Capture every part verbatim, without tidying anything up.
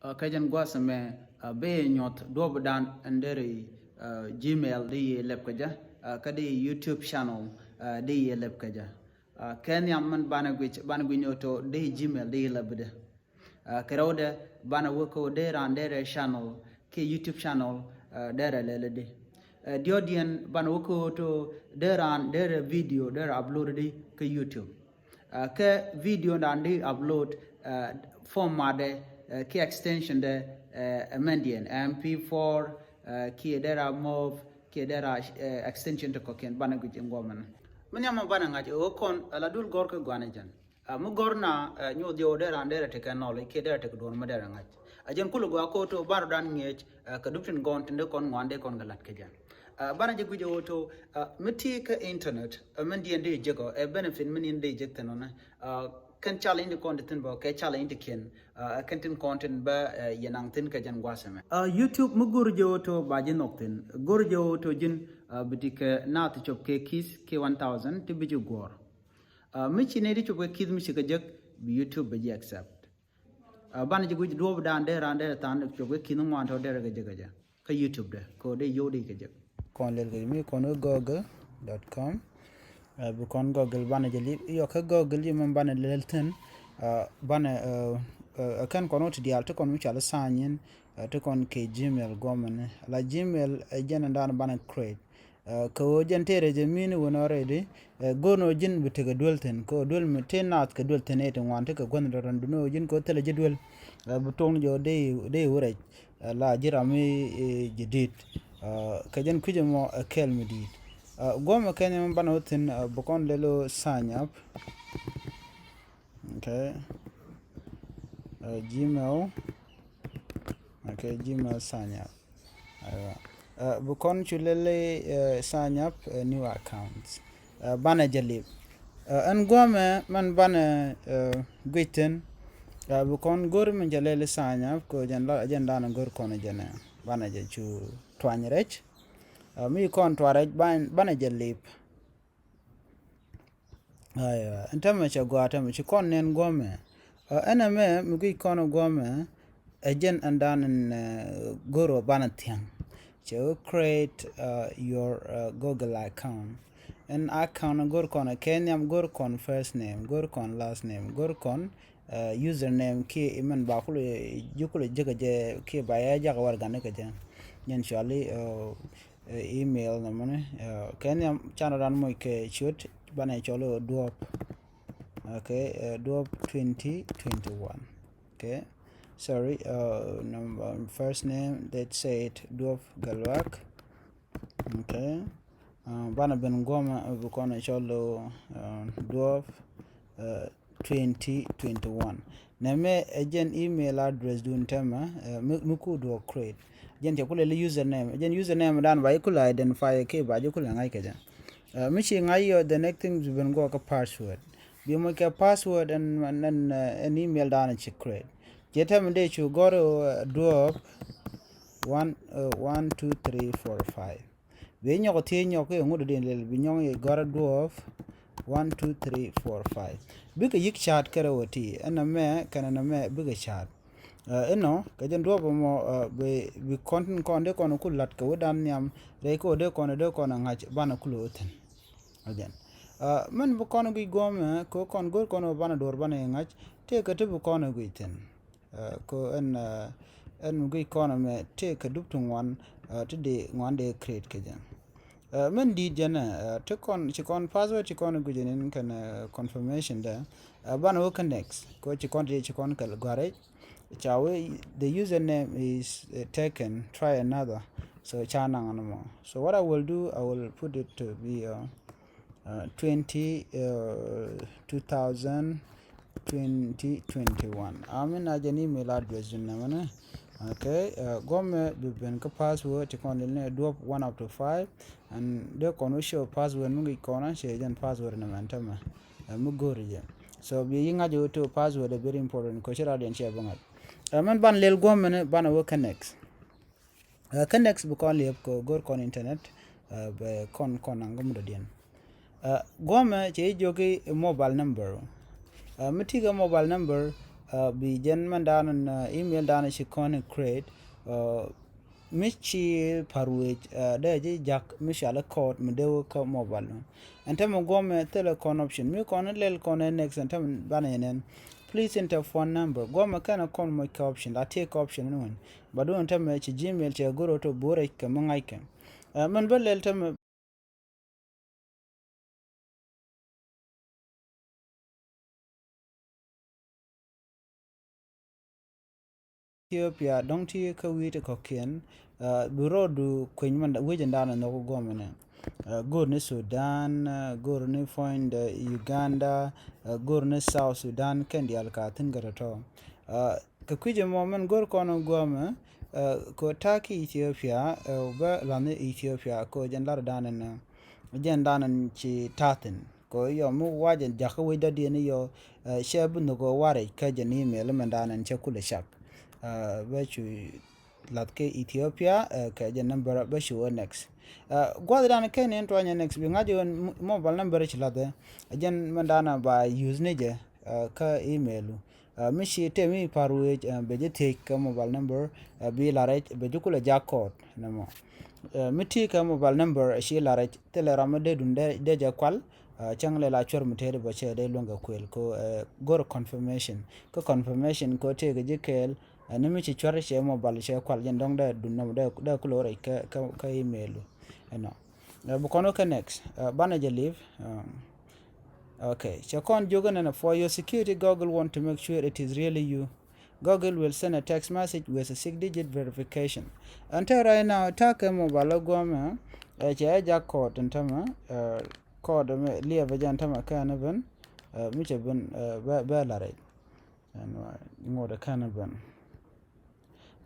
Kä jɛn gua̱a̱th ɛmɛ, bɛ yɛ nyuɔth duɔ̱ɔ̱pdan in deri Gmail di yɛ lɛp kä jɛ, kä di YouTube channel di yɛ lɛp kä jɛ. Kɛ nhiam min banɛ guic, banɛ guic ni ɣöö to di Gmail di yɛ lɛp bidɛ. Kɛ rɛwdɛ banɛ wä kä ɣöö dee raan derɛ channel kiɛ YouTube channel derɛ lɛl di. Diɔ̱ɔ̱diɛn banɛ wä kä ɣöö to dee raan derɛ video derɛ upload di kä YouTube. Kɛ video dan di upload, format dɛ kiɛ extension dɛ, ɛmɛndiɛn MP four kiɛ dera mov kiɛ dera extension ti kɔkiɛn banɛ guic in guɔmɛn. Mi nhiam mɔ banɛ ŋa̱c ɛ ɣöö kɔn ala dul gɔr kä guanɛ jɛn. Mi gɔr na nyuɔth yɛ ɣöö dera derɛ tekɛ nɔl kiɛ dera tekɛ duɔ̱ɔ̱r mi dera ŋa̱c. A jɛn kulɛ gɔaa koto banɛ dan ŋiɛc kɛ dup tin gɔn tin dee kɔn ŋuan dee kɔn kɛ lat kɛ jɛn. Banɛ jɛ guic ɛ ɣöö to mi ti kä internet, min diɛn dee jek ɔ ɛ benefit min in dee jek thin ɔnɛ. Kɛn challenge ti kɔn ti thin bä kɛ challenge ti kiɛn, kɛn tin kɔn tin bä yɛ naŋ thin kɛ jɛn gua̱a̱th ɛmɛ. YouTube mi go̱r jɛ ɣöö to ba ji̱ nhɔk thin, go̱r jɛ ɣöö to ji̱n bi ti kɛ naath cop kɛ kith kɛ one thousand ti bi ji̱ guɔ̱ɔ̱r. Mi ci nɛy ti cop kɛ kith mi ci kɛ jek bi YouTube bɛ ji̱ accept. Banɛ ji̱ guic duɔ̱ɔ̱pdan dee raan dee than cop kɛ kith ŋuan tɔ dee rɛ kɛ jek kɛ jɛ kä YouTube dɛ kɛ ɣöö dee yio̱w dee kɛ jek. Kɔn lɛl kɛ mi kɔn wä google dot com. Bi kɔn google banɛ jɛ lip yɔ kä google yi mɛn banɛ lɛl thin. Banɛ kɛn kɔn wä ti diaal ti kɔn mi cɔal sign in ti kɔn kɛ Gmail guɔmɛn. La Gmail ɛ jɛn ɛn dan banɛ create. Kɛ ɣöö jɛn tëë rɛc ɛ mi̱i̱ni wän already. Go̱o̱n ɣöö ji̱n bi tekɛ duel thi̱n kɛ ɣöö duel mi tëë naath kɛ duel thi̱n ëë ti ŋuan tekɛ guänh rɔ̱rɔ̱n duni ɣöö ji̱n kɛ ɣöö thilɛ ji̱ duel. Bi to̱o̱ŋ jɛ ɣöö dee wä rɛc. La ji̱ ram mi jɛ di̱i̱t. Kɛ jɛn kui̱c ɛmɔ ɛ kɛɛl mi di̱i̱t. Guɔ̱mɛ kɛn ɛmɔ banɛ wä thi̱n bi kɔn lɛl ɣöö sign up. Okay. Gmail. Okay, Gmail sign up. Aywa. Bi kɔn cu lɛl sign up new accounts. Banɛ jɛ lip. Ɛn guɔmɛ mɛn banɛ guic thin. Bi kɔn go̱r min jɛ lɛl sign up kɛ jɛn la jɛn danɛ go̱r kɔn jɛn ɛ banɛ jɛ cu tuany rɛc. Mi kɔn tuany rɛc banɛ jɛ lip. Aya ɛn tämɛ cɛ gɔaa tämɛ ci kɔn nɛn guɔmɛ. Ɛn ɛmɛ mi guic kɔn guɔmɛ. Ɛ jɛn ɛn dan ɛn go̱r ɔ banɛ thiaŋ. Cɛ wä create your Google account. Ɛn account go̱r kɔn kɛ nhiam go̱r kɔn first name go̱r kɔn last name go̱r kɔn username kiɛ imɛn ba kulɛ ji̱ kulɛ ji̱ kɛ jɛ kiɛ ba yɛ jakä warɛgani kɛ jɛ. Nyɛn cuali email nɔmɔni kɛ nhiam canɔ dan moc kɛ ciöt banɛ cɔl ɛ duɔp. Okay, duɔp twenty twenty one. Okay, sorry. Number first name, let's say it duɔp Galwak. Okay. Banɛ ben guɔmɛ bi kɔn cɔl ɛ duɔp twenty twenty one. Nɛmɛ ɛ jɛn email address dun tɛmɛ mi ku duɔk create. Jɛn cɛ kulɛ li username, jɛn username dan ba ikulɛ identify kɛ ba jɛ kulɛ ŋa̱c kɛ jɛ. Mi ci ŋa̱c yɔ, the next thing bi ben guɔ kɛ password. Bi moc kɛ password ɛn ɛn email dan ci create. Jɛ tɛmɛ dee cu gɔr duɔp one, one two three four five. Bi nyɔk thiec nyɔk kɛ ŋut din lel bi nyɔk yɛ gɔr duɔp one two three four five. Bikɛ yi̱k ca̱a̱t kɛrɛ wä ti ɛn ɛmɛ kɛn ɛn ɛmɛ bikɛ ca̱a̱t. Inɔ kɛ jɛn duɔp ɛmɔ bi kɔn tin kɔn dee kɔn ku lat kɛ wä dan nhiam rɛy kɛ wä dee kɔn dee kɔn ŋa̱c banɛ kulɛ wä thi̱n. Ɛ jɛn mɛn bi kɔn guic guɔmɛ kɛ wä kɔn go̱r kɔn wä banɛ duɔr banɛ ŋa̱c tëë kɛ ti bi kɔn guic thi̱n. Kɛ ɛn ɛn mi guic kɔn ɛmɛ tëë kɛ dup ti ŋuan ti dee ŋuan dee create kɛ jɛ. Mɛn di̱i̱t jɛn ɛ ti kɔn ci kɔn password ci kɔn guic jɛn in kɛn confirmation dɛ. Banɛ wä kä next kɛ ci kɔn ti ci kɔn kɛ guarɛ. Ca wee the username is taken, try another. So ca naŋ ni mɔ. So what I will do, I will put it to be twenty, two thousand, twenty twenty one. Amin a jɛn email address dun nɛmɛ ni. Okay. Guɔmɛ bi ben kä password ti kɔn lil ni duɔp one up to five. And dee kɔn wä show password mi gic kɔn a cɛ jɛn password nɛmɛ ni tämɛ. Mi go̱o̱ri jɛ. So bi yi ŋa̱c wä to password a very important kɔ ci rat yɛn cɛ bi ŋa̱c. Mɛn ban lil guɔmɛ ni ban a wä kä next. Kä next bi kɔn liɛp kɛ go̱r kɔn internet. Bɛ kɔn kɔn naŋ gɔm dɔ̱diɛn. Guɔmɛ cɛ jiök i̱ mobile number. Mi ti kɛ mobile number Bi jɛn mɛn danɔ email danɔ ci kɔn create mi ci par wec dee ji̱ ja̱k mi cɔal i̱ code mi dee wä kä mobile nu. Ɛn tämɛ guɔmɛ thilɛ kɔn option mi kɔn lɛl kɔn ɛ next ɛn tämɛ banɛ yɛ nɛn. Please enter phone number. Guɔmɛ kɛn ɛ kɔn moc kä option la tiek kä option ni wän. Ba duun tämɛ ci Gmail cɛ go̱r ɛ tɔ bo̱o̱r ɛ kɛ mi ŋa̱ckɛ. Mɛn bä lɛl tämɛ. Ethiopia dɔ̱ŋ ti kä wi̱i̱ ti kɔ̱kiɛn. Bi rɔɔdu kueny mɛn wi̱c ɛn daanɛ nhɔk guɔmɛnɛ. Go̱r ni Sudan, go̱r ni puɔ̱ny de Uganda, go̱r ni South Sudan kɛn diaal ka thi̱n kɛ tɔ̱tɔ̱. Kɛ kui̱c ɛmɔ mɛn go̱r kɔn guɔmɛ kɛ ta̱a̱ ki Ethiopia bä la̱th ni Ethiopia kɛ jɛn lar daanɛ ni jɛn daanɛ ci ta̱thi̱n. Kɛ yɔ mi wac ɛn jakä wec dɔ̱diɛn yɔ cɛ bi nhök ɛ warɛc kä jɛn email mɛn daanɛ cɛ kulɛ cak. Bä cu lath kɛ Ethiopia kɛ jɛn number bä cu ɛ next. Gua̱th daanɛ kɛn in tuanyɛ next bi ŋa̱c ɣän mobile number ci lathɛ. Jɛn mɛn daanɛ ba use ni jɛ kä email. Mi ci tëë mi par wec bɛ ji̱ thiec kä mobile number bi la rɛc bɛ ji̱ kulɛ jak code nɛmɔ. Mi ti kä mobile number ci la rɛc thilɛ ram mi dee dun dee jɛ kual. Cäŋ lɛ la cuɛr mi tëëdi bä cɛ dee luäŋ kɛ kuël ko go̱r confirmation. Kä confirmation ko tëë kɛ ji̱ kɛɛl ni mi ci cuɛr cɛ mobile cɛ kual jɛn dɔ̱ŋ dee dun nɔmɔ dee kulɛ rɛc kä email. Ɛnɔ. Bi kɔn wä kä next banɛ jɛ leave. Okay, cɛ kɔn jiök ɛn ɛn for your security, Google want to make sure it is really you. Google will send a text message with a six digit verification. Ɛn te right now ta̱a̱ kɛ mobile guɔmɛ ɛ cɛ ɛ jak code ɛn tämɛ. Code mɛ liɛpɛ jɛ ɛn tämɛ kɛn ɛ ben mi cɛ ben bɛ la rɛc. Ɛn ŋot ɛ kɛn ɛ ben.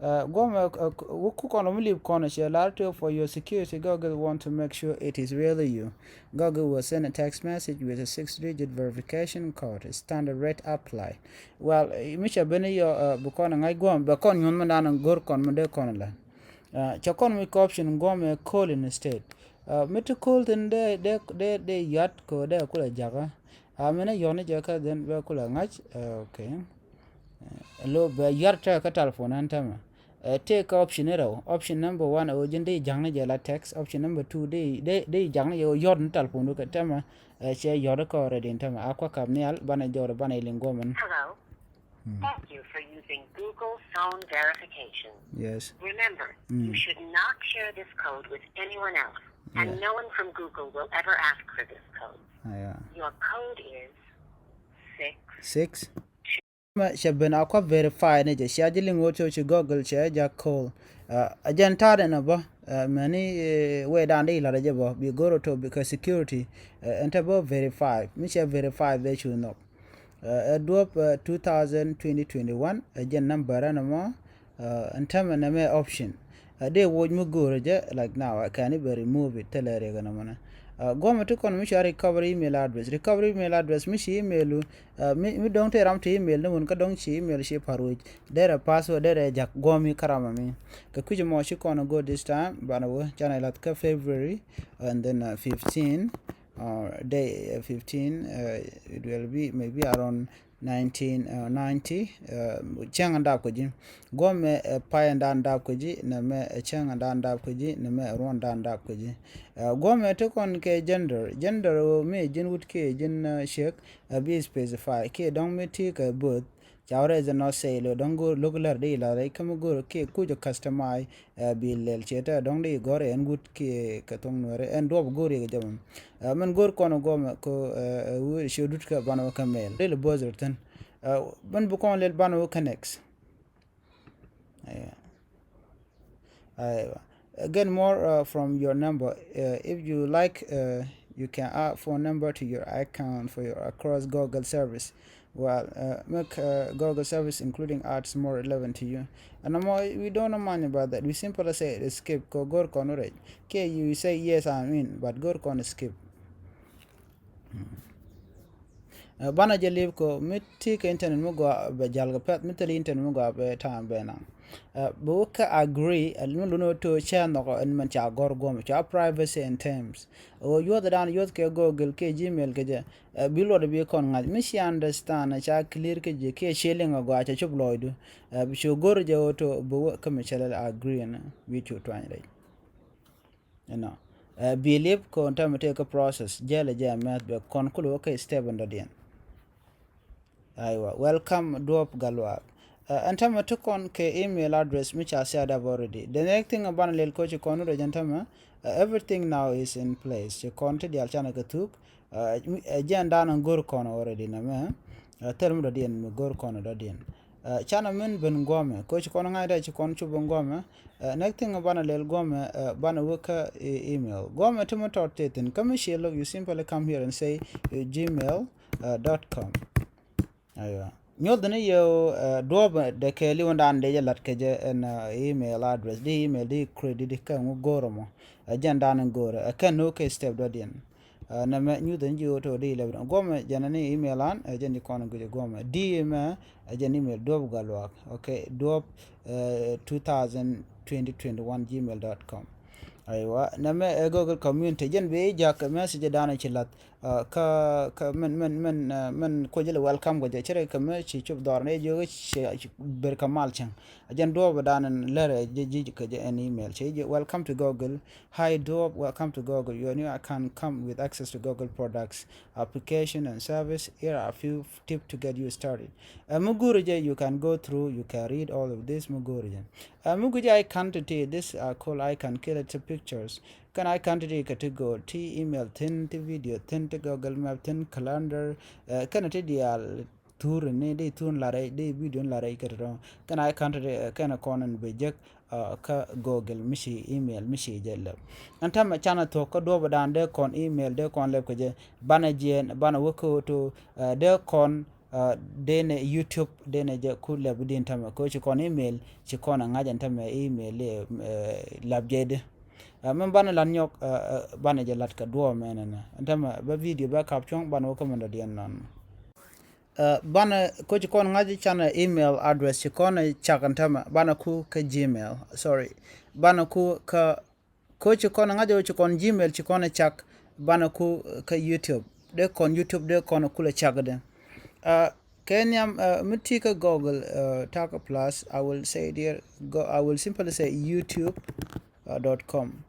Guɔmɛ wä ku kɔn mi lip kɔn cɛ lar tëë for your security, Google want to make sure it is really you. Google will send a text message with a six digit verification code. Standard rate apply. Well, mi cɛ ben yɔ bi kɔn ŋa̱c guɔm bɛ kɔn nyuɔ̱n mi dan go̱r kɔn mi dee kɔn la. Cɛ kɔn mi kɛ option guɔmɛ call instead. Mi ti call thin dee dee dee yɔt kɛ dee kulɛ jakä. A mɛn a yɔn ni jɛ kä then bɛ kulɛ ŋa̱c. Okay. Lo bɛ yɔr tɛ kä telephone ɛn tämɛ. Tëë kä option ni rɛw, option number one ɛ ɣöö ji̱n dee ja̱ŋ ni jɛ la text, option number two dee dee ja̱ŋ ni jɛ ɣöö yɔr ni telephone du kɛ tämɛ. Cɛ yɔr kɛ already ɛn tämɛ a kua kap nhial banɛ jɔr banɛ iliŋ guɔmɛn. Hello. Thank you for using Google Phone Verification. Yes. Remember, you should not share this code with anyone else, and no one from Google will ever ask for this code. Your code is six. Six. Mɛ cɛ ben a kua verify ni jɛ cia ji̱ liŋ wä cɛ ci Google cɛ jak call. A jɛn ta̱a̱ dɛn a bä mɛni wee dan di lat a jɛ bä bi go̱r a to̱ bi kɛ security. Ɛn te bä verify mi cɛ verify bɛ cu nhɔk. Ɛ duɔ̱p two thousand twenty twenty one ɛ jɛn number ɛn ɛmɔ. Ɛn tämɛ nɛmɛ option. Ɛ dee woc mi go̱o̱rä jɛ like now I can even remove it thilɛ riɛk ɛn ɛmɔnɛ. Guɔmɛ ti kɔn mi cua recovery email address, recovery email address mi ci email mi dɔ̱ŋ te ram te email ni wun kä dɔ̱ŋ ci email ci par wec derɛ password derɛ jak guɔmi kä ram ɛmi. Kɛ kui̱c ɛmɔ ci kɔn go this time banɛ wä canɛ lath kä February and then fifteen. Or day fifteen, it will be maybe around nineteen ninety. Cäŋ in dap kä ji̱ guɔmɛ ɛ pay in dan dap kä ji̱ nɛ mɛ ɛ cäŋ in dan dap kä ji̱ nɛ mɛ ɛ ruɔn dan dap kä ji̱. Guɔmɛ ti kɔn kɛ gender, gender mi ji̱n wut kiɛ ji̱n ciek ɛ bi specify kiɛ dɔ̱ŋ mi ti kɛ birth. Ca wä rɛy dhɛ nɔ sɛy lo dɔ̱ŋ go̱o̱r lo̱k lär di la rɛy kä mi go̱o̱r kiɛ kuc ɔ customize. Bi lɛl ciɛ tɛ dɔ̱ŋ di gɔ̱r ɛn gut kiɛ kɛ thoŋ nuɛri ɛn duɔp go̱o̱r yɛ kɛ jɛ mɛn. Mɛn go̱o̱r kɔn guɔmɛ ko wur ciɛ dut kɛ banɛ wä kɛ mɛl di lɛ bo̱o̱th rɛ thin. Mɛn bi kɔn lɛl banɛ wä kɛ next. Aywa. Get more from your number. If you like, you can add phone number to your account for your across Google service. Well, make Google service including ads more relevant to you. And we don't mind about that. We simply say skip kɛ go̱r kɔn rɛc. Kɛ you say yes, I'm in, but go̱r kɔn skip. Ɛ, banɛ jɛ lip kɛ mi ti kɛ internet mi gɔaa bɛ jal kɛ pɛth, mi thil internet mi gɔaa bɛ ta̱a̱ bɛ naŋ. Ɛ, bɛ wä kɛ agree, ɛ, mi luni wä to cɛ nhɔk ɛn mɛn ca gɔr guɔmɛ, ca privacy and terms. Ɛ, wä yuɔth dan yuɔth kɛ Google kɛ Gmail kɛ jɛ. Ɛ, bi luɔt bi kɔn ŋa̱c mi ci understand, ɛ, ca clear kɛ jɛ kɛ cɛ liŋ agɔaa ca cop lɔɔcdu. Ɛ, bi cu go̱r jɛ wä to bɛ wä kɛ mi cɛ lɛl agree ɛn bi cu tuany rɛy. You know. Ɛ, bi lip kɔn tɛmɛ tëë kä process jɛlɛ jɛ mɛth bɛ kɔn kulɛ wä kä step in dɔ̱diɛn. Aywa, welcome Duɔp Galuak. Ɛ, ɛn tɛmɛ ti kɔn kɛ email address mi ca set up already. The next thing banɛ lɛl koci kɔn wä dɔ̱diɛn tɛmɛ, ɛ, everything now is in place. Ci kɔn ti dial canɛ kɛ thuk, ɛ, ɛ, jɛn dan go̱r kɔn already nɛmɛ. Ɛ, thil mi dɔ̱diɛn mi go̱r kɔn dɔ̱diɛn. Ɛ, canɛ min ben guɔmɛ. Koci kɔn ŋa̱c dɛ ci kɔn cu ben guɔmɛ. Ɛ, next thing banɛ lɛl guɔmɛ, ɛ, banɛ wä kä e-, email. Guɔmɛ ti mi tɔt tëë thi̱n. Kä mi ci lo̱k, you simply come here and say, ɛ, gmail, ɛ, dot com. Aywa. Nyuɔth ni yɛ, ɛ, duɔp dɛ kɛ liwän dan dee jɛ lat kɛ jɛ ɛn, ɛ, email address. Di email di create di kɛ ŋu go̱r mɔ. Ɛ, jɛn dan go̱r. Ɛ, kɛn ni wä kɛ step dɔ̱diɛn. Ɛ, nɛmɛ nyuth ɛn ji̱ wä to di lɛp dɔ̱ŋ. Guɔmɛ jɛn ni email an, ɛ, jɛn ji̱ kɔn guic guɔmɛ. Di mɛ, ɛ, jɛn email Duɔp Galuak. Okay, Duɔp, ɛ, two thousand twenty twenty one gmail dot com. Aywa, nɛmɛ ɛ Google Community. Jɛn bi jak message dan ci lath. Ɛ, kä, kä mɛn, mɛn, mɛn, ɛ, mɛn kuɔ jɛ lɛ welcome kɛ jɛ. Cɛ rɛ kɛ mɛ ci cop dhɔr ni jiök ci, ci ber kɛ mal cäŋ. Ɛ, jɛn Duɔp dan ɛn lɛr ɛ ji̱, ji̱ kɛ jɛ ɛn email. Ci ji̱, welcome to Google. Hi Duɔp, welcome to Google. Your new account come with access to Google products, application and service. Here are a few tips to get you started. Ɛ, mi go̱o̱ri jɛ, you can go through, you can read all of this, mi go̱o̱ri jɛ. Ɛ, mi guic icon ti ti, this are called icon, kɛ lɛ ti pictures. Kɛn icon ti ti kɛ ti go̱o̱r, ti email thi̱n, ti video thi̱n, ti Google Map thi̱n, calendar. Ɛ, kɛn ti diaal thur ni, di thur lar rɛy, di video lar rɛy kɛ ti rɔ. Kɛn icon ti ti, ɛ, kɛn kɔn in bɛ jek, ɛ, kä Google mi ci email mi ci jɛ lɛp. Ɛn tɛmɛ canɛ thuɔ̱k kä Duɔp dan dee kɔn email dee kɔn lɛp kɛ jɛ, banɛ jiɛn, banɛ wä kä to, ɛ, dee kɔn, ɛ, dee nɛ YouTube, dee nɛ jɛ ku lɛp din tɛmɛ, kä ci kɔn email, ci kɔn ɛ ŋa̱c ɛn tɛmɛ email, ɛ, lɛp jɛ di. Ɛ, mɛn banɛ lat nyɔk, ɛ, ɛ, banɛ jɛ lat kɛ Duɔp mɛn ɛn. Ɛn tɛmɛ bä video bä kap cuɔ̱ŋ, banɛ wä kä mɛn dɔ̱diɛn nɔn. Ɛ, banɛ, ko ci kɔn ŋa̱c canɛ email address ci kɔn cak ɛn tɛmɛ, banɛ ku kä Gmail, sorry. Banɛ ku kä, ko ci kɔn ŋa̱c ci kɔn Gmail ci kɔn cak, banɛ ku kä YouTube. Dee kɔn YouTube, dee kɔn kulɛ cak dee. Ɛ, kɛ nhiam, ɛ, mi ti kä Google, ɛ, tak plus, I will say there, go, I will simply say youtube, ɛ, dot com.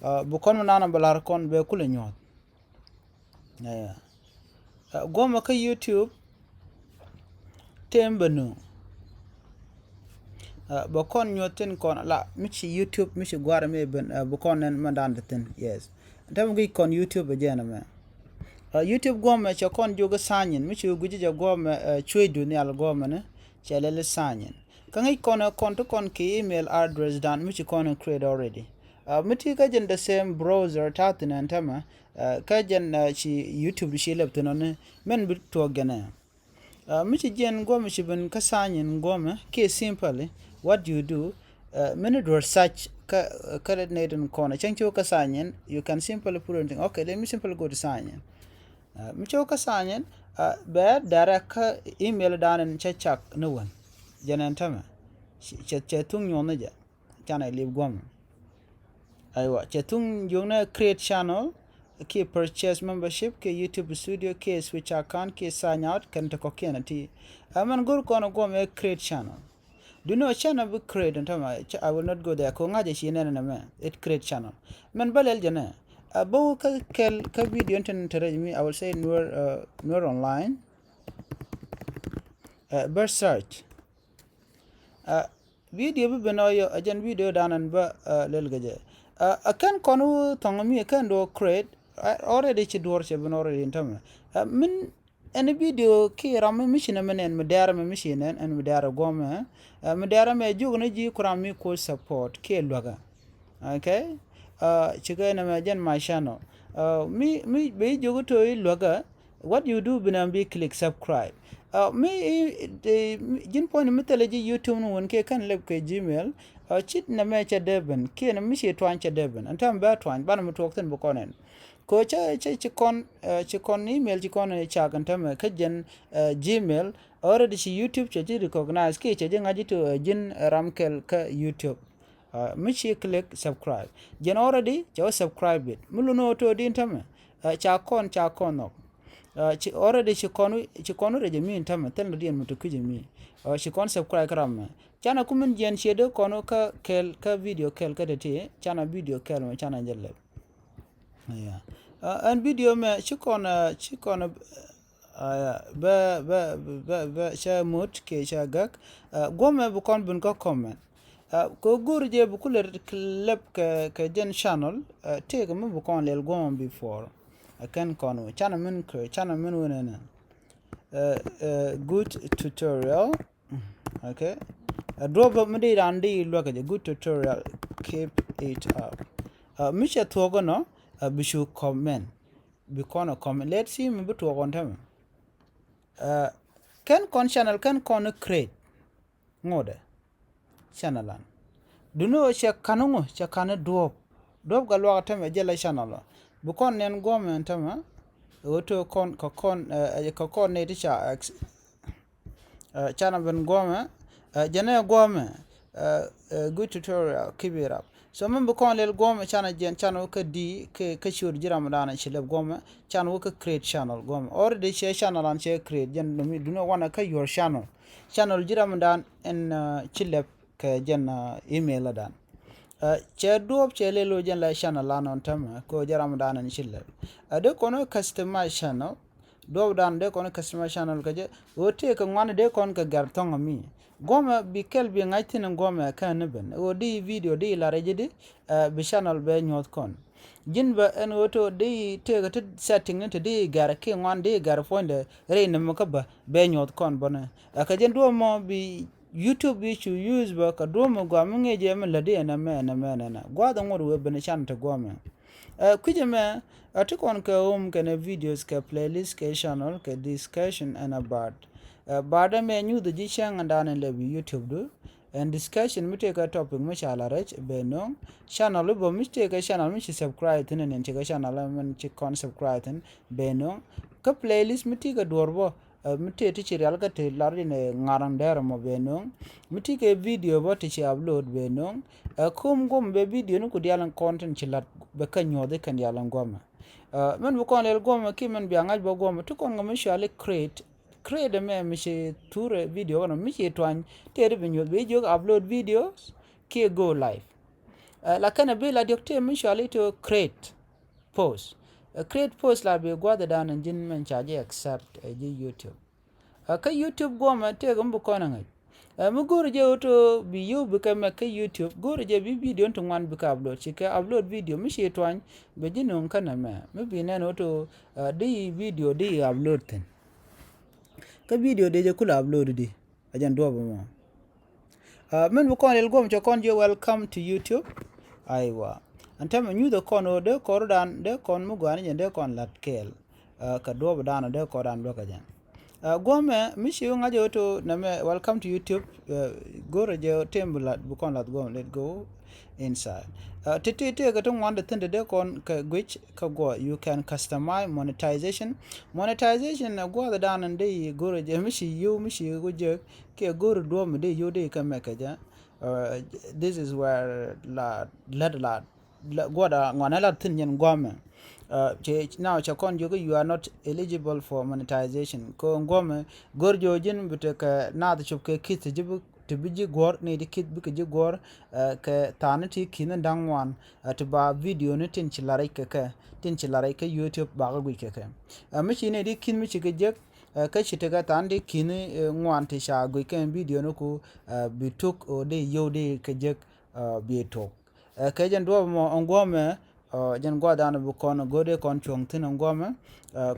Ɛ, bi kɔn mi nanɛ bɛ lar kɔn bɛ kulɛ nyuɔth. Ɛ, guɔmɛ kä YouTube, tem bä nu. Ɛ, bä kɔn nyuɔth tin kɔn la, mi ci YouTube, mi ci guarɛ mi ben, ɛ, bä kɔn nɛn mɛ dan de thin, yes. Tem gi̱i̱c kɔn YouTube ɛ jɛn mɛ. Ɛ, YouTube guɔmɛ cɛ kɔn jok sign in, mi ci gui̱ci jɛ guɔmɛ, ɛ, cuec du nhial guɔmɛ ni, cɛ lɛli sign in. Kä ŋi̱i̱c kɔn ɛ kɔn ti kɔn kɛ email address dan mi ci kɔn ɛ create already. Ɛ, mi ti kä jɛn the same browser ta̱a̱ thi̱n ɛn tämɛ, ɛ, kä jɛn, ɛ, ci YouTube ci lɛp thi̱n ɔni mɛn bi tuɔɔk jɛn ɛ. Ɛ, mi ci jɛn guɔmɛ ci ben kä sign in guɔmɛ kiɛ simply what you do, ɛ, mini duɔr search kä, kä nɛy tin kɔn ɛ cäŋ ci wä kä sign in, you can simply put anything. Okay, let me simply go to sign in. Ɛ, mi cä wä kä sign in, ɛ, bɛ direct kä email dan in cä cak ni wän. Jɛn ɛn tämɛ. Cɛ, cɛ, cɛ thuŋ nyuɔn ni jɛ. Canɛ lip guɔmɛ. Aywa, cɛ thuŋ jiök ni create channel, kiɛ purchase membership, kiɛ YouTube Studio, kiɛ switch account, kiɛ sign out, kɛn ti kɔ̱kiɛn a ti. Ɛ mɛn go̱r kɔn guɔmɛ create channel. Duno channel bi create ɛn tämɛ, ch-, I will not go there. Ko ŋa̱cä ci nɛn nɛ mɛ, it create channel. Mɛn bä lɛl jɛ nɛ. Ɛ, bä wä kä kɛl, kä video ɛn tin te rɛc mi, I will say Nuer, ɛ, Nuer online. Ɛ, bä search. Ɛ, video bi ben ɔ yɔ, ɛ jɛn video dan ɛn bä, ɛ, lɛl kɛ jɛ. Ɛ, ɛ kɛn kɔn wä thɔŋ mi, ɛ kɛn duɔ create, ɛ, already ci duɔr cɛ ben already ɛn tämɛ. Ɛ, min ɛn video kiɛ ram mi, mi ci nɛ mɛ nɛn mi dɛrɛ mɛ mi ci nɛn ɛn mi dɛrɛ guɔmɛ. Ɛ, mi dɛrɛ mɛ jiök ni ji̱ ku ram mi kuɔc support kiɛ luäkä. Okay? Ɛ, cikɛ nɛ mɛ jɛn my channel. Ɛ, mi, mi bɛ jiök to i̱ luäkä, what you do bi nɛ bi click subscribe. Ɛ, mi, i, i, ji̱n puɔ̱ny mi thilɛ ji̱ YouTube ni wun kiɛ kɛn lɛp kɛ Gmail. Ɛ, ci nɛ mɛ cɛ dee ben kiɛ nɛ mi ci tuany cɛ dee ben. Ɛn tɛm bɛ tuany banɛ mi tuɔɔk thi̱n bi kɔn ɛn. Kɛ cɛ cɛ ci kɔn, ci kɔn email ci kɔn cak ɛn tämɛ kä jɛn Gmail. Already ci YouTube cɛ ji̱ recognize kiɛ cɛ ji̱ ŋa̱c ji̱ ti ji̱n ram kɛl kä YouTube. Mi ci click subscribe, jɛn already cɛ wä subscribe it. Mi lun wä to̱ din tämɛ, ca kɔn ca kɔn nhɔk. Ci already ci kɔn ci kɔn wä rɛc mi tämɛ thil ni diɛn mi ti kui̱c mi. Ci kɔn subscribe kä ram mɛ. Canɛ kumin jiɛn ciɛ dee kɔn wä kä kɛl kä video kɛl kä teti canɛ video kɛl mɛ canɛ jɛ lɛp. Ɛn video mɛ ci kɔn ci kɔn bɛ bɛ bɛ bɛ cɛ mot kɛ cɛ gak. Guɔmɛ bi kɔn bin kä comment. Kɛ go̱r jɛ bi kulɛ lɛp kɛ kɛ jɛn channel. Tëëk mi bi kɔn lɛl guɔmɛ before. Kɛn kɔn wä canɛ min kɛ canɛ min wä nɛnɛ. Good tutorial. Okay. Ɛ duɔp mi di ran di luäk jɛ good tutorial, keep it up. Mi cɛ thuɔk nɔ bi cu comment, bi kɔn comment, let's see mi bi tuɔk ɔn tämɛ. Kɛn kɔn channel kɛn kɔn create ŋotdɛ channel an. Duni ɣöö cɛ ka̱n ŋu cɛ ka̱n duɔp duɔp kɛ luak tämɛ jɛ la channel ɔ. Bi kɔn nɛn guɔmɛ tämɛ ɣöö to kɔn kɛ kɔn kɛ kɔn nɛy ti ca Canɛ ben guɔmɛ jɛnɛ guɔmɛ. Good tutorial, keep it up. So min bi kɔn lɛl guɔmɛ canɛ jɛn canɛ wä kä di kä ciöt ji̱ ramdan ci lɛp guɔmɛ canɛ wä kä create channel guɔmɛ. Already cɛ channel an cɛ create jɛn duni wanɛ kä your channel. Channel ji̱ ramdan ɛn ci lɛp kɛ jɛn email dan. Cɛ duɔp cɛ lɛl wä jɛn la channel an ɔn tämɛ kɛ wä ji̱ ramdan ɛn ci lɛp. Ɛ dee kɔn wä customize channel. Duɔpdan dee kɔn customer channel kä jɛ ɣöö tëëkɛ ŋuan dee kɔn kɛ gɛr thɔŋ ami. Guɔmɛ bi kɛl bi ŋa̱c thi̱n guɔmɛ kɛn ni ben ɣöö di video di lar ji̱ di bi channel bɛ nyuɔth kɔn. Ji̱n bɛ ɛn ɣöö to di tëëkɛ ti setting ni ti di gɛr ki ŋuan di gɛr puɔ̱nydɛ rɛy ni mi kä bä bɛ nyuɔth kɔn bä ni. Ɛ kɛ jɛn duɔp mɔ bi YouTube bi cu use bä kɛ duɔ̱ɔ̱m mi gɔaa mi ŋi̱i̱c jɛ mi lätdi ɛn ɛmɛ ɛn ɛmɛ ɛn ɛnɛ gua̱a̱th ɛŋot wee ben can ti guɔ̱ɔ̱mɛ. Ɛ kui̱c ɛmɛ ɛ ti kɔn kɛ home kɛnɛ videos kɛ playlist kɛ channel kɛ discussion ɛn about. Ɛ baat ɛmɛ nyuth ji̱ cäŋ ɛn da̱a̱n ɛn lɛp YouTube du. Ɛn discussion mi tëëkɛ topic mi ca la rɛc bɛ no̱o̱ŋ. Channel i̱ bä mi tëëkɛ channel mi ci subscribe thi̱n ɛn ɛn cikɛ channel ɛmɛn ci kɔn subscribe thi̱n bɛ no̱o̱ŋ. Kä playlist mi tëëkɛ duɔ̱ɔ̱r bä. Mi tëë ti ci rial kä ti lar in ɛ ŋa̱r in dɛr mɔ bɛ no̱o̱ŋ. Mi ti kɛ video bä ti ci upload bɛ no̱o̱ŋ. Ɛ kum guɔm bɛ video ni ku dial in kɔn tin ci lat bɛ kä nyuɔth ikɛn dial in guɔmɛ. Mɛn bi kɔn lɛl guɔmɛ ki mɛn bia ŋa̱c bä guɔmɛ ti kɔn ŋa mi cuali create. Create ɛmɛ mi ci thurɛ video kɔnɔ mi ci tuany tëë ti bi nyuɔth bi jiök upload videos kiɛ go live. Lakin ɛ bi la diɔk tëë mi cuali to create post. Ɛ create post la bi gua̱dhɛ dan in ji̱n mɛn ca ji̱ accept ɛ ji̱ YouTube. Ɛ kä YouTube guɔmɛ tëëk mi bi kɔn ɛ ŋäc. Ɛ mi go̱o̱ri jɛ ɣöö to bi yio̱w bikɛ mɛk kä YouTube go̱o̱ri jɛ bi video ti ŋuan bikɛ upload cikɛ upload video mi ci tuany bɛ ji̱ no̱o̱ŋ kä nɛmɛ mi bi nɛn ɣöö to di video di upload thi̱n. Kä video di jɛ kulɛ upload di. A jɛn duɔp mɔ. Min bi kɔn lil guɔm cɛ kɔn jiɛ welcome to YouTube. Aywa. Ɛn tɛmɛ nyuthɛ kɔn ɣöö dee kɔr dan dee kɔn mi gɔaa ni jɛn dee kɔn la̱t kɛɛl. Kɛ duɔp dan dee kɔr dan luäk kɛ jɛn. Guɔmɛ mi ci ŋa̱c ɣöö to nɛmɛ welcome to YouTube. Go̱rɛ jɛ tem bi la̱t bi kɔn la̱t guɔm let go. Inside. Ti ti ti kɛ ti ŋuan ti thin ti dee kɔn kɛ guic kä guɔ you can customize monetization. Monetization ɛ gua̱th dan in dee yi go̱rɛ jɛ mi ci yiw mi ci ku jek kiɛ go̱rɛ duɔ̱p mi dee yiw dee kɛ mɛk kɛ jɛ. This is where la lät la guɔda ŋuanɛ la thin yɛn guamɛ. Cɛ now cɛ kɔn jiök you are not eligible for monetization. Kɛ guamɛ go̱r jiök ji̱n bi tekɛ naath cop kɛ kith ji̱ bi ti bi ji̱ guɔ̱r ni ti kith bikɛ ji̱ guɔ̱r. Kɛ tha̱a̱ni ti ki̱n da̱ŋ ŋuan ti ba video ni tin ci la rɛc kɛ kɛ tin ci la rɛc kɛ YouTube bakä guic kɛ kɛ. Mi ci ni ti ki̱n mi ci kɛ jek kä ci tekɛ tha̱a̱ni ti ki̱n ŋuan ti ca guic kɛ video ni ku bi tuk ɔ di yio̱w di kɛ jek bi tok. Kɛ jɛn duɔ̱ɔ̱p mɔ ɛn guɔ̱mɛ jɛn gua̱dan bi kɔn go̱o̱dɛ kɔn cuɔ̱ŋ thi̱n ɛn guɔ̱mɛ.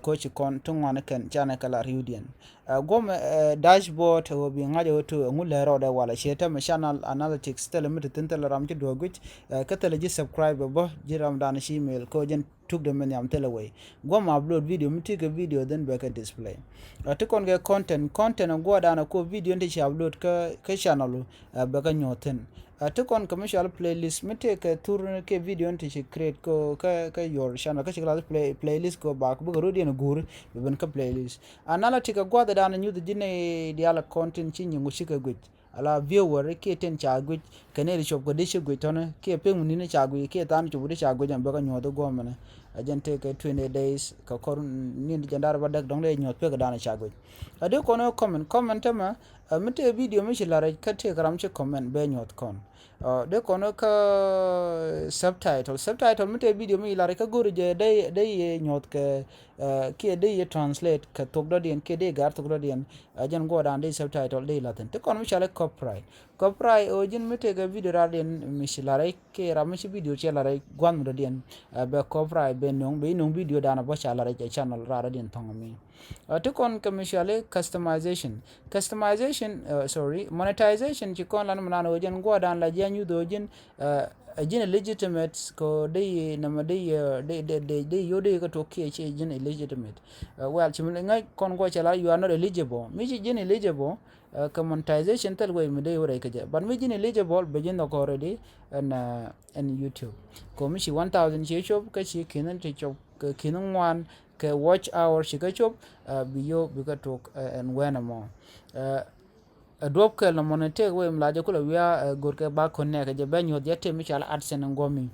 Koci kɔn ti ŋuan kɛn canɛ kɛ la riwdiɛn. Guɔ̱mɛ dashboard ɛ ɣöö bi ŋa̱c ɛ ɣöö to ɛŋu lɛr rɔɔdɛ walɛ ciɛ tämɛ channel analytics thilɛ mi ti thi̱n thilɛ ram ci duɔ̱ɔ̱k guic. Kä thilɛ ji̱ subscribe bä ji̱ ramdan ci email kä jɛn tukdɛ mi nhiam thilɛ wei. Guɔ̱mɛ upload video mi ti kɛ video then bɛ kɛ display. Ti kɔn kɛ content content ɛ gua̱dan ɛ ko video ti ci upload kä channel bɛ kɛ nyuɔ̱th thi̱n. Ɛ, ti kɔn kɛ mi cɔal playlist, mi tëë kɛ thur kɛ video ni ti ci create kɛ, kɛ, kɛ your channel, kä ci kɛ lath play, playlist kɛ bak bikɛ rot yɛn guur bi ben kä playlist. Ɛ, na la ti kɛ gua̱th dan nyuth ji̱ ni diaal content ci nyiŋ ci kɛ guic. Ala viewer kiɛ ten ca guic, kɛ ni ri cop kɛ di ci guic tɔni, kiɛ pek mi ni ca guic, kiɛ than cop di ca guic ɛn bɛ kɛ nyuɔth guɔmɛ ni. Ɛ, jɛn tëë kɛ twenty days, kɛ kɔr ni jɛn dar ba dɛk dɔŋ dee nyuɔth pek dan ca guic. Ɛ, di kɔn comment, comment tämɛ, Ɛ, mi tëë video mi ci la̱r rɛc kä tëë kɛ ram ci comment bɛ nyuɔth kɔn. Ɛ, dee kɔn kä subtitle. Subtitle mi tëë video mi ci la̱r rɛc kä go̱ri jɛ dee, dee yɛ nyuɔth kɛ, ɛ, kiɛ dee yɛ translate kɛ thok dɔ̱diɛn kiɛ dee gar thok dɔ̱diɛn. Ɛ, jɛn guɔdan dee subtitle dee la̱thin. Ti kɔn mi cɔal i̱ copyright. Copyright ɛ ɣöö ji̱n mi tëë kɛ video radiɛn mi ci la̱r rɛc kiɛ ram mi ci video ci la̱r rɛc gua̱n mi dɔ̱diɛn. Ɛ, bɛ copyright bɛ no̱ŋ, bɛ i̱ no̱ŋ video dan a bä ca la̱r rɛc ɛ channel radiɛn thɔ̱ŋ mi. Ɛ, ti kɔn kɛ mi cɔal i̱ customization. Customization, ɛ, sorry, monetization ci kɔn lan mi nan ɣöö jɛn guɔdan la ji̱ a nyuth ɣöö ji̱n, ɛ, ɛ ji̱n illegitimate kɛ ɣöö dee nɛmɛ dee, ɛ, dee, dee, dee, dee yio̱w dee kɛ tuɔk kiɛ ci ji̱n illegitimate. Ɛ, well, ci mi ŋäc kɔn guɔ cɛ la, you are not eligible. Mi ci ji̱n eligible, ɛ, kɛ monetization thil wec mi dee wä rɛy kɛ jɛ. But mi ji̱n eligible, bɛ ji̱n nhɔk already ɛn, ɛ, ɛn YouTube. Kɛ ɣöö mi ci one thousand ci cop, kä ci ki̱n ti cop, kɛ ki̱n ŋuan, kɛ watch hour ci kä cop, ɛ, bi yio̱w bi kä tok, ɛ, ɛn wɛn ɛmɔ. Ɛ, ɛ duɔ̱p kɛl nɔmɔ ni tëëk wee mi la jɛ kulɛ wiaa, ɛ, go̱rkɛ ba connect kɛ jɛ bɛ nyuɔth jɛ tëë mi cɔal AdSense in guɔ̱mi.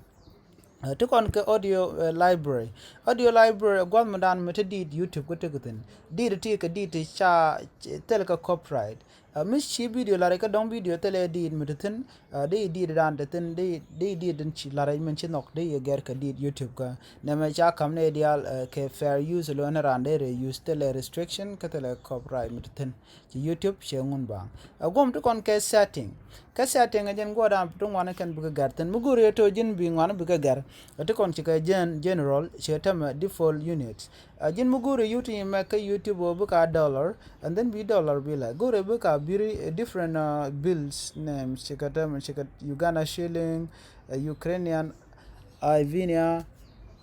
Ɛ, ti kɔn kɛ audio, ɛ, library. Audio library ɛ gua̱th mi dan mi te diit YouTube kä tekɛ thi̱n. Diit ti kɛ diit ti ca thil kɛ copyright. Ɛ, mi ci video la̱r rɛc kä dɔ̱ŋ video thilɛ diit mi te thi̱n, ɛ, dee i̱ diit dan te thi̱n, dee, dee i̱ diit dan ci la̱r rɛc min ci nhɔk, dee i̱ gɛr kɛ diit YouTube kä. Nɛmɛ ca ka̱m ni diaal, ɛ, kɛ fair use lo̱n raan dee rɛ use thilɛ restriction kä thilɛ copyright mi te thi̱n. Ci YouTube cɛ ŋun baŋ. Ɛ, guɔ̱m ti kɔn kɛ setting. Kä setting ɛ jɛn guɔdan ti ŋuan kɛn bikɛ gɛr thi̱n. Mi go̱o̱ri ɛ to̱ ji̱n bi ŋuan bikɛ gɛr. Ɛ ti kɔn ci kɛ jɛn general, cɛ tämɛ default units. Ɛ, ji̱n mi go̱o̱ri YouTube mɛ kä YouTube ɔ bikɛ a dollar, and then bi dollar bi la. Go̱o̱ri bikɛ a very, ɛ, different, ɛ, bills names, cikɛ tämɛ, cikɛ Uganda shilling, ɛ, Ukrainian, Ivinia,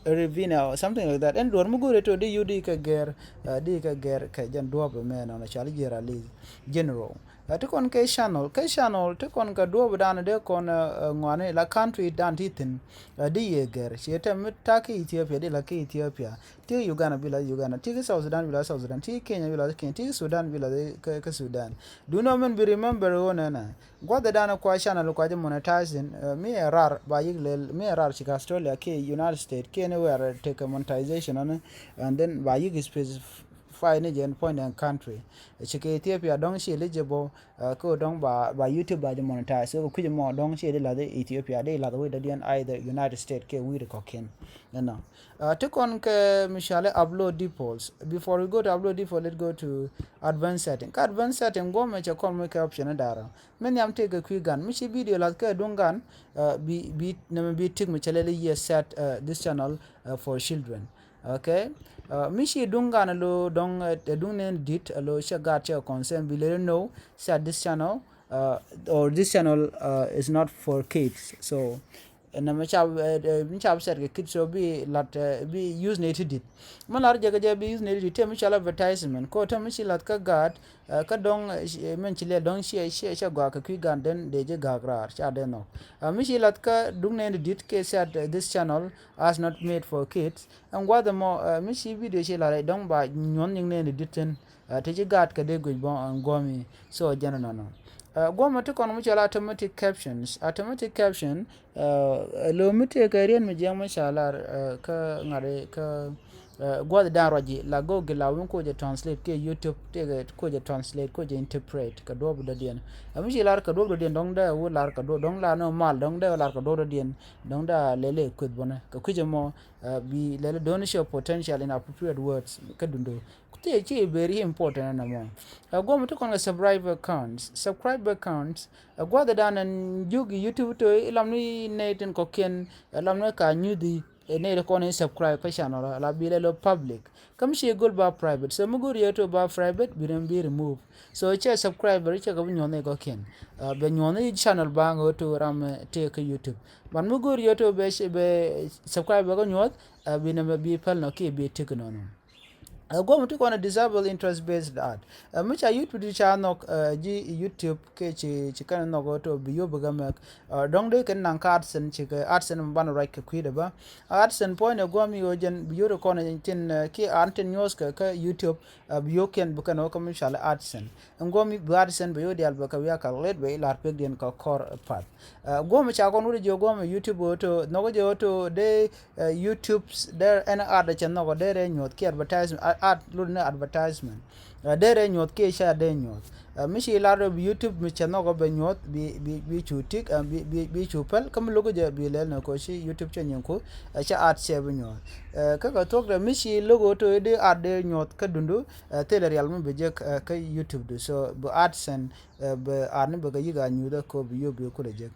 Rivinia, or something like that. Ɛn duɔr mi go̱o̱ri to̱ di yio̱w di kɛ gɛr, ɛ, di kɛ gɛr kɛ jɛn duɔ̱ɔ̱p mɛ nɔnɔ cɔal ji̱ rali general. Ɛ, ti kɔn kɛ channel, kɛ channel, ti kɔn kɛ duɔ̱ɔ̱p dan dee kɔn, ɛ, ɛ, ŋuani la country dan ti thi̱n, ɛ, di yɛ gɛr. Ci tɛm mi ta̱ kä Ethiopia, di la kä Ethiopia. Ti Uganda bi la Uganda. Ti South Sudan bi la South Sudan. Ti Kenya bi la Kenya. Ti Sudan bi la kä, kä Sudan. Do you know min bi remember ɣöö nɛnɛ? Gua̱dhɛ danɛ kua channel kua jɛ monetizing, ɛ, mi ɛ rar ba yik lel, mi ɛ rar cik Australia kiɛ United States kiɛ anywhere tekɛ monetization ɔni, and then ba yik specify ni jɛ point and country. Cik Ethiopia dɔ̱ŋ ci eligible, ɛ, kä dɔ̱ŋ ba, ba YouTube ba jɛ monetize. So kui̱c mɔ dɔ̱ŋ ci di lath Ethiopia, di lath wec dɔ̱diɛn either United States kiɛ wi̱i̱ kɔ̱kiɛn. Ɛnɔ. Ɛ, ti kɔn kɛ mi cɔal i̱ upload defaults. Before we go to upload default, let's go to advanced setting. Kä advanced setting guɔmɛ cɛ kɔn mi kɛ option i̱ darɔ. Mi nhiam tëëkɛ kui̱ gan. Mi ci video lath kɛ duŋ gan, ɛ, bi, bi, nɛmɛ bi tick mi cɛ lɛl i̱ yɛ set, ɛ, this channel, ɛ, for children. Okay? Ɛ, mi ci duŋ gan alo dɔŋ, ɛ, duŋ nɛn di̱t alo cɛ gaat cɛ concern bi lɛl i̱ no, set this channel, ɛ, or this channel, ɛ, is not for kids. So, Nɛ mi ca, ɛ, ɛ, mi ca bi sɛt kɛ kit so bi lat, ɛ, bi use ni ti dit. Mi lar jɛ kɛ jɛ bi use ni ti dit, tɛ mi cɔl advertisement. Ko tɛ mi ci lat kä gaat, ɛ, kä dɔŋ, ɛ, min ci lɛ dɔŋ ciɛ, ciɛ, ciɛ gɔaa kɛ kui̱ gaat den dee ji̱ gaak raar, ca dee nhɔk. Ɛ, mi ci lat kä duŋ ni ti dit kɛ sɛt, ɛ, this channel as not made for kids. Ɛn gua̱th ɛmɔ, ɛ, mi ci video ci lat ɛ dɔŋ ba nyuɔ̱n nyiŋ ni ti dit thin. Ɛ, ti ci gaat kɛ dee guic bä, ɛ, guɔ̱mi. So, jɛn ɛnɔnɔ. Ɛ, guɔ̱mɛ ti kɔn mi cɔl automatic captions. Automatic caption, ɛ, ɛ, lo̱o̱ mi tëëkɛ riet mi jiɛŋ mi ca lar, ɛ, kä ŋa̱t ɛ, kä, ɛ, gua̱th dan ruac ji̱ la Google la wun koc ɛ translate kiɛ YouTube tëëkɛ koc ɛ translate, koc ɛ interpret kɛ duɔ̱ɔ̱p dɔ̱diɛn. Ɛ, mi ci lar kɛ duɔ̱ɔ̱p dɔ̱diɛn dɔ̱ŋ dee wä lar kɛ duɔ̱ɔ̱p, dɔ̱ŋ la ni mal dɔ̱ŋ dee wä lar kɛ duɔ̱ɔ̱p dɔ̱diɛn, dɔ̱ŋ dee lɛl ɛ kueth bänɛ. Kɛ kui̱c ɛmɔ, ɛ, bi lɛl do̱n show potential inappropriate words kä dundo. Ku ti ci very important ɛn ɛmɔ. Ɛ, guɔ̱m ti kɔn kɛ subscriber counts. Subscriber counts, ɛ, gua̱dhɛ dan ɛn jiök i̱ YouTube to ilam ni nɛy tin kɔ̱kiɛn, ɛ, lam ni ka nyuthi, ɛ, nɛy ti kɔn i̱ subscribe kä channel, la bi lɛ lɔ public. Kä mi ci go̱l ba private. So mi go̱r yɛ to ba private, bi rem bi remove. So cɛ subscriber cɛ kɛ bi nyuɔ̱th ni kɔ̱kiɛn. Ɛ, bɛ nyuɔ̱th ni channel ba ŋä to ram, ɛ, tëë kä YouTube. But mi go̱r yɛ to bɛ, bɛ subscriber kä nyuɔ̱th, ɛ, bi nɛmɛ bi päl nɔ kiɛ bi tick nɔnɔ. Ɛ guɔm ti kɔn ɛ disable interest based ad. Ɛ mi ca YouTube di ca nhɔk, ɛ ji̱ YouTube kɛ ci ci kɛn nhɔk ɛ to bi yop bi gɛ mɛk. Ɛ dɔ̱ŋ dee kɛn naŋ kä AdSense ci kɛ AdSense mi banɛ ruac kɛ kui̱dɛ bä. AdSense puɔ̱ny ɛ guɔm i̱ ɣöö jɛn bi yop kɔn ɛ tin, ɛ kiɛ an tin nyuɔ̱th kɛ kä YouTube, ɛ bi yop kiɛn bi kɛn ɣöö kä mi cɔal ɛ AdSense. Ɛn guɔ̱m i̱ bi AdSense bɛ yop diaal bɛ kɛ wiak kɛ ɣet bɛ i̱ la̱r pekdiɛn kɛ kɔr path. Ɛ guɔ̱m ca kɔn wut jiök guɔ̱m YouTube ɣöö to nhɔk jiök ɣöö to dee, ɛ YouTube dee ɛn ad cɛ nhɔk dee rɛ nyuɔ̱th kiɛ advertisement, ad lot ni advertisement. Ɛ dee rɛ nyuɔ̱th kiɛ ca dee nyuɔ̱th. Ɛ mi ci lar rɛ bi YouTube mi cɛ nhɔk bɛ nyuɔ̱th bi bi bi cu tik, ɛ bi bi bi cu päl kä mi lo̱k jɛ bi lɛl ni ko ci YouTube cɛ nyin ku, ɛ cɛ ad cɛ bi nyuɔ̱th. Ɛ kä kɛ thuɔ̱k rɛ mi ci lo̱k ɣöö to dee ad dee nyuɔ̱th kä dundu, ɛ thilɛ rial mi bi jek, ɛ kä YouTube du. So bi AdSense, ɛ bɛ ad ni bɛ kɛ yik a nyuuth ɛ ko bi yop bi kulɛ jek.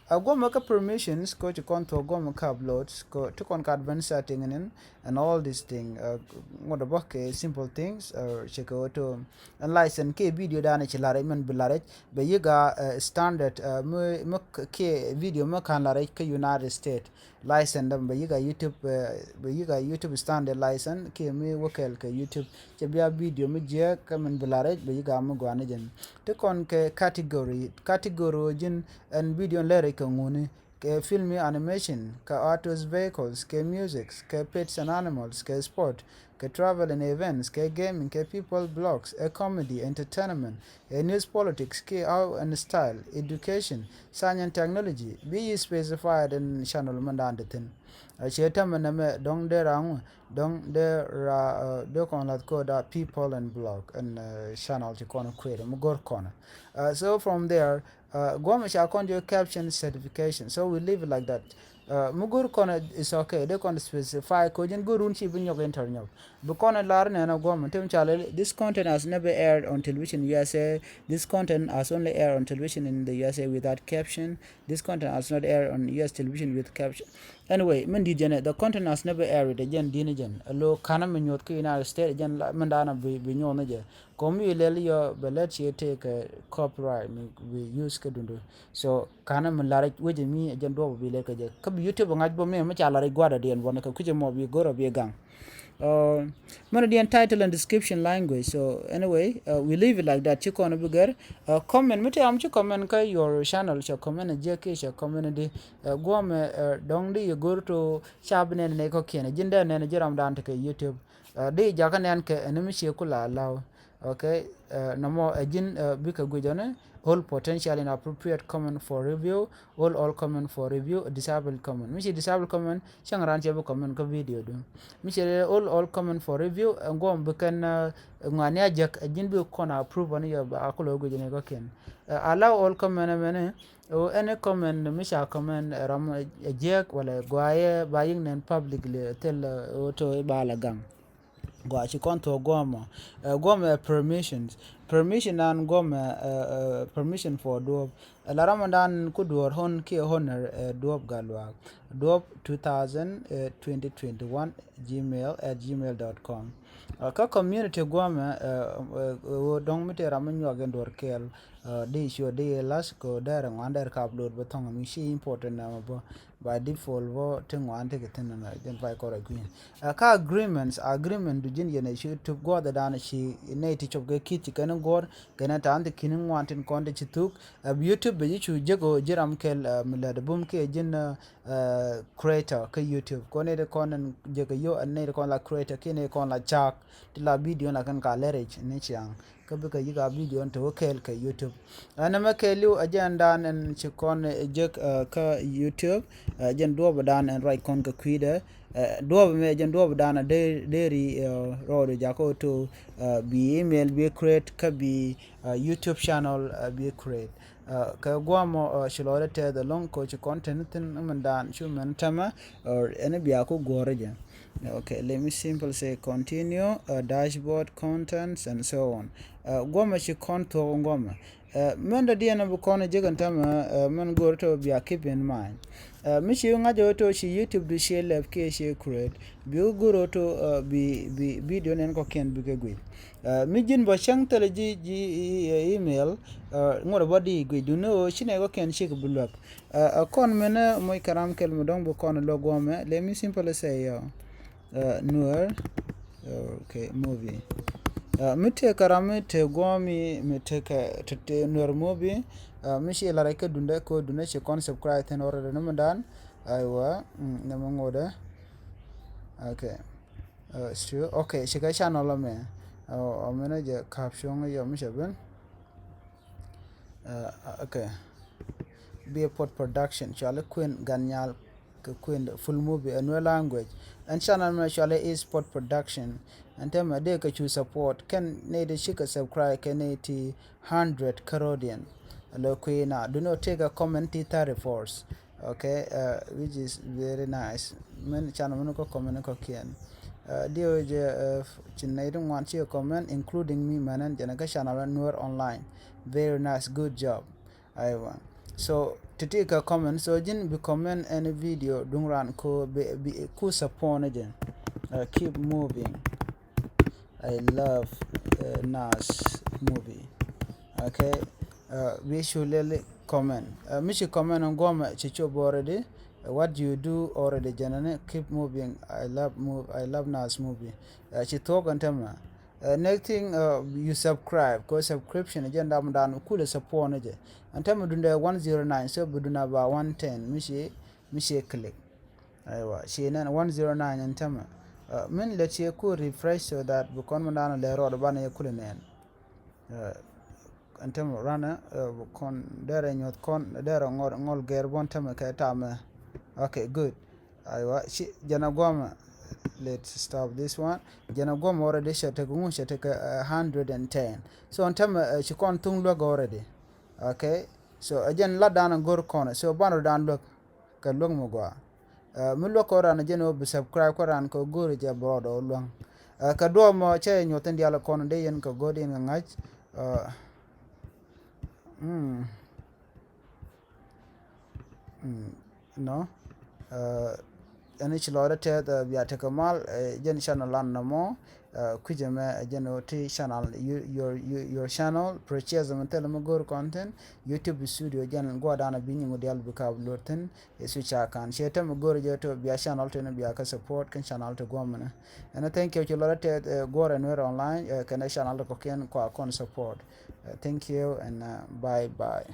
Ɛ guɔmɛ kä permissions ko ci kɔn thuɔ̱k guɔmɛ kä uploads ko ti kɔn ka advanced setting nin and all this thing. Ɛ ŋuɔt ɛ bä kɛ simple things, ɛ cɛ kɛ ɣöö to ɛn license kiɛ video danɛ ci la̱r rɛc mɛn bi la̱r rɛc bɛ yik a, ɛ standard, ɛ mi mi kiɛ video mi ka̱n la̱r rɛc kä United States. License däm bɛ yik a YouTube, ɛ bɛ yik a YouTube standard license kiɛ mi wä kɛɛl kɛ YouTube. Cɛ bia video mi jiɛk kä min bi la̱r rɛc bɛ yik a mi gua̱a̱n ni jɛn. Ti kɔn kɛ category, category ji̱n ɛn video lɛr rɛc kɛ ŋuni, kɛ filmy animation, kɛ autos vehicles, kɛ music, kɛ pets and animals, kɛ sport, kɛ travel and events, kɛ gaming, kɛ people blogs, ɛ comedy, entertainment, ɛ news, politics, kiɛ art and style, education, science and technology. Bi yi specified in channel mɛn dan de thin. Ɛ cɛ tämɛ nɛmɛ dɔ̱ŋ dee ra ŋu, dɔ̱ŋ dee ra, ɛ dee kɔn lath koda people and blog and, ɛ channel ci kɔn kuɛɛr mi go̱r kɔn. Ɛ so from there, ɛ guɔmɛ ca kɔn jɛ caption certification. So we leave it like that. Ɛ mi go̱r kɔn is okay. Dee kɔn specify ko ji̱n go̱r run ci bi nyɔk enter nyɔk. Bi kɔn lar nɛn a guɔmɛ tim ca lɛ, this content has never aired on television U S A. This content has only aired on television in the U S A without caption. This content has not aired on U S television with caption. Anyway, min dit jɛn ɛ, the content has never aired, ɛ jɛn di̱n jɛn. Alo kanɛ mi nyuɔth ki United States, ɛ jɛn la min danɛ bi bi nyuɔth ni jɛ. Kom yi lɛl yɔ bɛ lɛt ci tëëkɛ copyright mi bi use kä dundu. So kanɛ mi la̱r wecɛ mi ɛ jɛn duɔp bi lɛl kɛ jɛ. Kä bi YouTube ŋa̱c bä mi mi ca la̱r gua̱dɛ diɛn bɔn kɛ kui̱cɛ mɔ bi go̱r ɔ bi gaŋ. Ɛ mɛn diɛn title and description language. So anyway, ɛ we leave it like that. Ci kɔn bi gɛr. Ɛ comment mi te am ci comment kä your channel, cɛ comment jiɛ kiɛ cɛ comment di. Ɛ guɔmɛ, ɛ dɔ̱ŋ di yi go̱r to ca bi nɛn nɛy kɔ̱kiɛn. Ɛ ji̱n dee nɛn ji̱ ram dan tekɛ YouTube. Ɛ di jakä nɛn kɛ ɛn mi ciɛ ku la law. Okay, ɛ nɔmɔ ɛ ji̱n, ɛ bikɛ guic ɔni hold potential inappropriate comment for review, hold all comment for review, disable comment. Mi ci disable comment, cäŋ ran cɛ bi comment kä video du. Mi ci hold all comment for review, ɛ guɔm bi kɛn, ɛ ŋuani a jek, ɛ ji̱n bi kɔn approve ɔni yɛ ba kulɛ guic ɔni kɔ̱kiɛn. Ɛ allow all comment ɛmɛni, ɛ any comment mi ca comment ɛ ram ɛ jiɛk wala guayɛ ba yiŋ nɛn publicly thil, ɛ ɣöö to i̱ ba la gaŋ. Gua ci kɔn thuɔ̱k guɔmɔ. Ɛ guɔmɛ ɛ permissions. Permission an guɔmɛ, ɛ, ɛ permission for duɔp. Ɛ la ram dan ku duɔr hon kiɛ honor, ɛ duɔp gat luaak. Duɔp two thousand, ɛ twenty twenty one gmail at gmail dot com. Ɛ kä community guɔmɛ, ɛ, ɛ, ɛ ɣöö dɔ̱ŋ mi tëë ram mi nyuak in duɔr kɛɛl. Ɛ di cuɔ di lath ko dɛr ŋuan dɛr ka upload bä thɔŋ mi ci important na mɛ bä. By default bä ti ŋuan ti kɛ thin na jɛn pay kɔrɛ kui̱n. Ɛ kä agreements, agreement du ji̱n yɛn ɛ ci tup guɔth ɛ dan ci nɛy ti cop kɛ ki̱th ci kɛn guɔr kɛn ɛ ta̱a̱n ti ki̱n ŋuan tin kɔn ti ci thuk. Ɛ bi YouTube bɛ ji̱ cu jek ɣöö ji̱ ram kɛl, ɛ mi lät bum kiɛ ji̱n, ɛ, ɛ creator kä YouTube. Kɔn nɛy ti kɔn jek ɛ yio̱ ɛ nɛy ti kɔn la creator kiɛ nɛy ti kɔn la ca̱a̱k ti la video la kɛn ka lɛric ni ciaŋ. Kä bikɛ yik a video ni te wä kɛɛl kɛ YouTube. Ɛn ɛmɛ kɛɛliw ɛ jɛn dan ɛn ci kɔn ɛ jek, ɛ, kä YouTube, ɛ, jɛn duɔɔp dan ɛn ruac kɔn kɛ kui̱dɛ. Ɛ, duɔɔp ɛmɛ jɛn duɔɔp dan ɛ dee, dee ri, ɛ, rɔɔd jakä to, ɛ, bi email bi create kä bi, ɛ, YouTube channel, ɛ, bi create. Ɛ, kɛ guamɔ, ɛ, ci lɔcdɛ tɛth ɛlɔ̱ŋ ko ci content thin min dan cu mɛn tämɛ, ɛ, ɛn bia ku guɔ̱rä jɛ. Okay, let me simply say continue, ɛ, dashboard, contents and so on. Ɛ, guamɔ ci kɔn thuɔk guamɔ. Ɛ, mɛn dɔ̱diɛn bi kɔn jek ɛn tämɛ, ɛ, mɛn go̱r tɔ bia keep in mind. Ɛ, mi ci ŋa̱c ɛ tɔ ci YouTube du ci lɛp kiɛ ci create. Bi go̱r tɔ, ɛ, bi, bi video nɛn kɔ̱kiɛn bikɛ guic. Ɛ, mi ji̱n bä cäŋ thilɛ ji̱, ji̱, ɛ, email, ɛ, ŋuɔ̱t bä di guic duŋni ɣöö ci nɛy kɔ̱kiɛn cik bi luäk. Ɛ, ɛ kɔn mɛnɛ moc kɛ ram kɛl mi dɔ̱ŋ bi kɔn luäk guɔmɛ. Let me simply say, ɛ, ɛ, Nuer, Okay, movie. Uh, mi tëë kɛ ram mi tëë guɔ̱ɔ̱mi mi tëë kɛ tëë nuɛr movie. Uh, mi ci lar kä dundɛ kɛ dundɛ ci kɔn subscribe thin already ni mi dan. Aywa, mm, ni mi ŋodɛ. Okay. Uh, it's true. Okay, ci kɛ channel mɛ. Uh, ɔ mi ni jɛ caption yɔ mi cɛ bin. Uh, okay. Be a pot production. Cuali Queen Ganyal kɛ Queen full movie a Nuer language. Ɛn channel mɛ cuali East Pot Production. Ɛn tɛmɛ dee kɛ cu support kɛn nɛy ti cikɛ subscribe kɛ nɛy ti hundred Carodian. Lɔ kui̱ na do not take a comment ti thirty force. Okay, uh, which is very nice. Mɛn channel mɛn kɔ comment kɔ kiɛn. Uh, diɛ wee jɛ uh, ci nɛy ti ŋuan ci comment including me mɛnɛn jɛn kä channel Nuer online. Very nice, good job. Aywa. So titi kɛ comment, so ji̱n bi comment any video duŋ ran ko bi, bi ku support ni jɛ. Uh, keep moving. I love uh, Nas movie. Okay. Uh, we should really comment. Uh, mi ci comment on guɔmɛ ci cop already. Uh, what you do already jɛnɛni, keep moving. I love move. I love Nas movie. Uh, ci thuɔk ɛn tɛmɛ. Uh, next thing, uh, you subscribe, ko subscription jɛn dam dan kulɛ support ni jɛ. Ɛn tɛmɛ dundɛ one zero nine, so bi dundɛ ba one ten, mi ci, mi ci click. Aywa, ci nɛn one zero nine ɛn tɛmɛ. Uh, min lɛ ci ku refresh so that bi kɔn mi dan lɛ rɔɔd ban yɛ kulɛ nɛn. Uh, ɛn tɛmɛ ranɛ, uh, bi kɔn derɛ nyuɔth kɔn derɛ ŋɔl, ŋɔl gɛr bɔn tɛmɛ kɛ tamɛ. Okay, good. Aywa, ci jɛn a guɔmɛ. Let's stop this one. Jɛn a guɔmɛ already cɛ tekɛ ŋu, cɛ tekɛ uh, hundred and ten. So ɛn tɛmɛ uh, ci kɔn thuŋ luäk already. Okay. So ɛ jɛn lat dan a go̱r kɔn. So ban rɔ dan luäk. Kɛ luäk mi gɔaa. Uh, mi luäk kɔ ran jɛn ɔ bi subscribe kɔ ran kɔ go̱o̱ri jɛ bɛ rɔɔdɛ ɔ luäŋ. Uh, kɛ duɔ̱ɔ̱p mɔ cɛ nyuɔth in dial kɔn dee yɛn kɛ go̱o̱r in kɛ ŋa̱c. Uh, mm, mm, no. Uh, ɛn ci lɔɔdɛ tɛth uh, bia tekɛ mal uh, jɛn channel lan nɔmɔ. Uh, kui̱cɛ mɛ uh, jɛn ɔ ti channel your, your, your channel purchase mɛ thilɛ mɛ go̱o̱r content. YouTube studio jɛn guadan a bi nyiŋ dial bi ka upload thin. Isu ca kan ciɛ tɛm go̱r jɛ to bia channel tin bia ka support kin channel ti guɔmini. Ɛn thank you ci lɔrɛ tɛ guɔrɛ Nuer online kɛnɛ channel ti kɔkiɛn kua kɔn support. Thank you and bye bye.